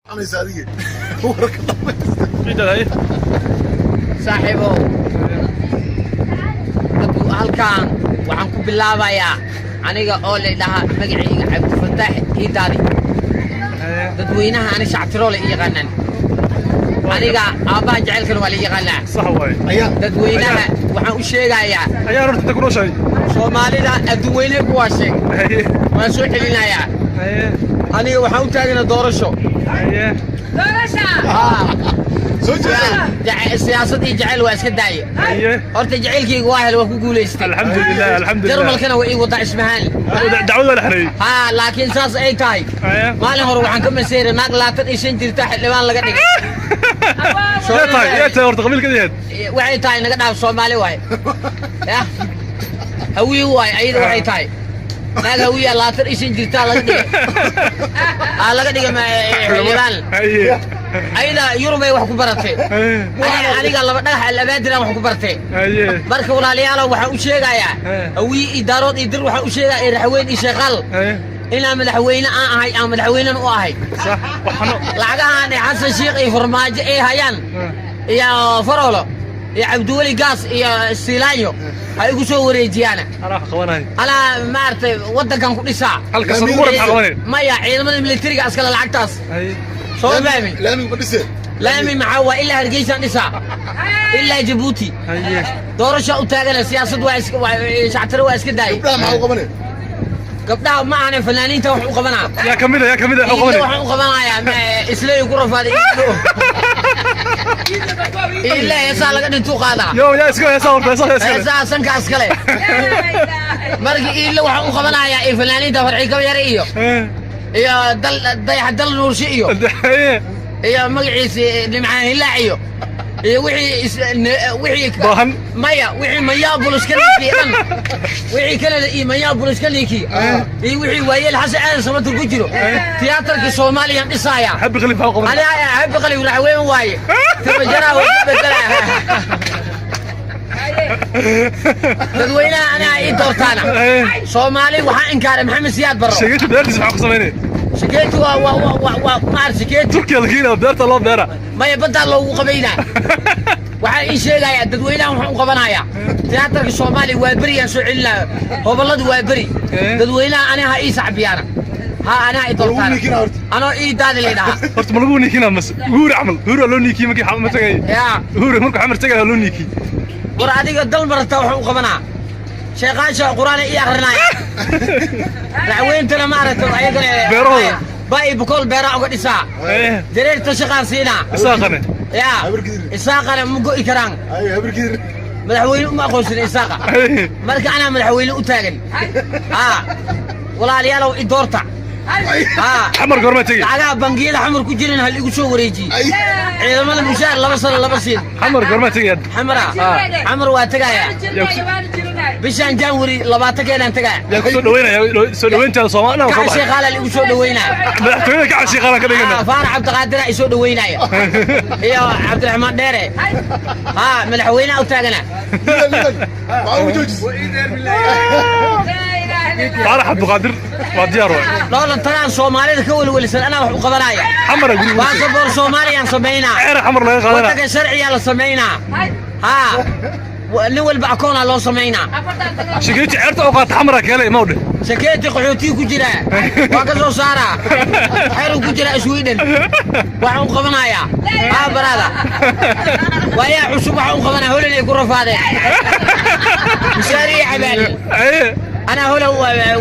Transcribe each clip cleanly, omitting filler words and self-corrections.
Soconaysa adiga warka dhamaysta. Ciidahay. Saaxiibow, dadku halkaan waxaan ku bilaabayaa aniga oo la dhahaa magacayga Cabdifataax Iidaadi. Dadweynaha ani Shactiroole i yaqaanaan, aniga aabbaha jacaylkana waa la yaqaanaa. Sax waaye. Ayaa. Dadweynaha waxaan u sheegayaa Ayaa horta inta ku nooshahay. Soomaalida adduun weyne kuwaa sheeg. Waan soo celinayaa. Aniga waxaan u taaganaa doorasho. Haa. Soo jeeda. Siyaasad iyo jacayl waa iska daaye. Horta jacaylkayga waa hel, waa ku guulaystay. Alxamdulilah, alxamdulilah. Jarmalkana waa ii wadaa Ismahaan. Dacwad waa la xareeyey. Haa, laakiin saas ay tahay, maalin hore waxaan ka maseeray naag 25 jirta xildhibaan laga dhigay. Yaa tahay, yaa tahay horta qabiilka yahayd? Waxay tahay naga dhaaf, Soomaali waaye, ya Hawiye waaye ayada. Waxay tahay naag Hawiya 25 jirtaa laga dhigay, aa laga dhigay xildhibaan. Ayada Yurubay wax ku baratay. Aniga laba dhagax Alabaadiraan wax ku bartay. Marka walaalayaalow, waxaan u sheegayaa Hawiye iyo Daarood iyo Dir, waxaan u sheegayaa iyo Raxweyn iyo Sheeqaal inaan madaxweyne aan ahay, aan madaxweynen u ahay. Sax, waxano. Lacagahan ee Xasan Shiikh iyo Farmaajo ay hayaan iyo Farolo iyo Cabdiweli Gaas iyo Siilaanyo ha igu soo wareejiyaan. Anaa wax qabanay. Anaa maaragtay waddankan ku dhisaa. Halka san ugu maxaa qabanay? Maya, ciidamada militariga askale lacagtaas. Soo fahmi? Laamigu ma dhise? Laami maxaa waa? Ilaa Hargeysaan dhisaa, ilaa Jabuuti. Doorasha u taagana, siyaasad waa iska shactiro waa iska daayay. Gabdhaha maxaa u qabanay? Gabdhaha ma ahane, fanaaniinta wax u qabanaa. Yaa kamid ah, yaa kamid ah wax Iidle. qabanay? Waxaan u qabanayaa isleey ku rafaaday. Iidle heesaa laga dhintuu qaadaa. Yo, yaa iska heesaa horta, heesaa iska. Heesaha sankaas kale. Marka Iidle waxaan u qabanayaa iyo fanaaniinta Farxi Kabyare iyo dal Dayax Dal Nuurshe iyo magaciisi Nimcaan Hilaac iyo wixii wixii Baahan. Maya, wixii Minneapolis ka ninkii dhan, wixii Canada iyo Minneapolis ka ninkii iyo wixii waayeel Xasan Aadan Samatar ku jiro, tiyaatarkii Soomaaliyan dhisaaya. Xabi Khaliif maxaa qabanay? Aniga Habi Khaliif raxweyn waaye, timajaraa way ku bedelaa. Dadweynaha aniga ii doortaana. Soomaali waxaa inkaaray Maxamed Siyaad Barro. Sheegayta beertiisa maxaa ku samaynay? Shakeeti waa maar shakeeti. Turkiya la keenaa, beerta loo beera. Maya, baddaa loogu qabaynaa. Waxaa ii sheegayaa dadweynaha waxaan u qabanayaa tiyaatarka Soomaaliya waa beriyaan soo celinaya, hobolladu waa beri. Dadweynaha aniga ha ii sacbiyaana, ha aniga i Lagu doortaana. niikina horta. Anoo ii daadi laydhahaa. Horta ma lagu niikinaa mas Huuri camal? Huuri waa loo niikiyey markii xamar tagay. Yaa? Huuri markuu xamar tagay waa loo niikiyey. War adiga dal marata waxaan u qabanaa sheekhaasha qur-aan ii akrinaya, dacweyntana maaragta ayagana. Beerahooda. Ba bukool beeraa uga dhisaa. Jareerta shaqaan siinaa. Isaaqane? Yaa? Habarkidir. Isaaqana ma go'i karaan. Ay, habarkidir. Madaxweyne uma aqoonsan Isaaqa. Marka anaa madaxweyne u taagan. Haa, walaalayaalow, i doorta, haa. Xamar goorma tegey? Lacagaha bangiyada Xamar ku jiran hal igu soo wareejiye. Ay. Ciidamada mushaar 2 sano laba siin. Xamar goorma tegey? Xamara, Xamar waa tegaya bishaan January 20-keedaan tegaya. Yaa ku soo dhaweynaya? Soo dhaweyntaada Soomaalina soo Kaca baxay. Sheekhaala igu soo dhaweynaya. Madaxtooyada kaca Sheekhaala ka dhigana. Faarax Cabdiqaadira i soo dhaweynaya iyo Cabdiraxmaan Dheere. Haa, madaxweynaha u taagana. Lidan, lidan maxaa ugu joojisay? Faarax Cabdiqaadir waa diyaar waay. Dhoolan tagaan Soomaalida ka welwelisan anaa wax u qabanaya. Xamara guriga. Baasaboor Soomaaliyaan samaynaa. Ceera xamar laga qaadana. Waddanka sharciyaa la samaynaa. Haa, nin walba akoonaa loo samaynaa. Shakeeti ceerta oo qaata xamara keelay ma udhe. Shakeeti qaxootiga ku jiraa waa ka soo saaraa, xeru ku jira Sweden. Waxaan u qabanayaa, haa baraada, waayaa cusub waxaan u qabanaya holan ay ku rafaadeen mishaariya cabaalin. Anaa holan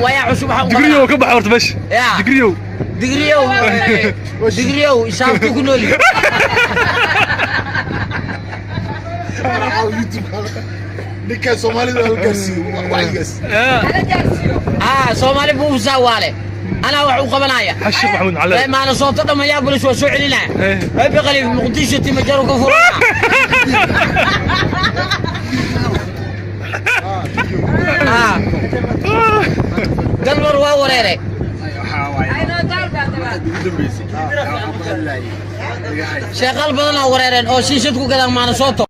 waayaa cusub waxaan u Digriyow qabanaa. Ka baxa horta meesha. Yaa. Digriyow. Digriyow, digriyow isaabtu ku nooli. Ninka Soomaalida la gaarsiiyo wacyigaas. Aa, Soomaali buusaa waale, anaa wax u qabanaya. Xashi Maxamuud Macalin. Maana soonto dhammayaa bulis waa soo celinaya. Habi Khaliif Muqdisho timajaru ka furana. Dalmar waa wareere. Sheeqaal badanaa wareereen oo shiishad ku gadaan maana sooto.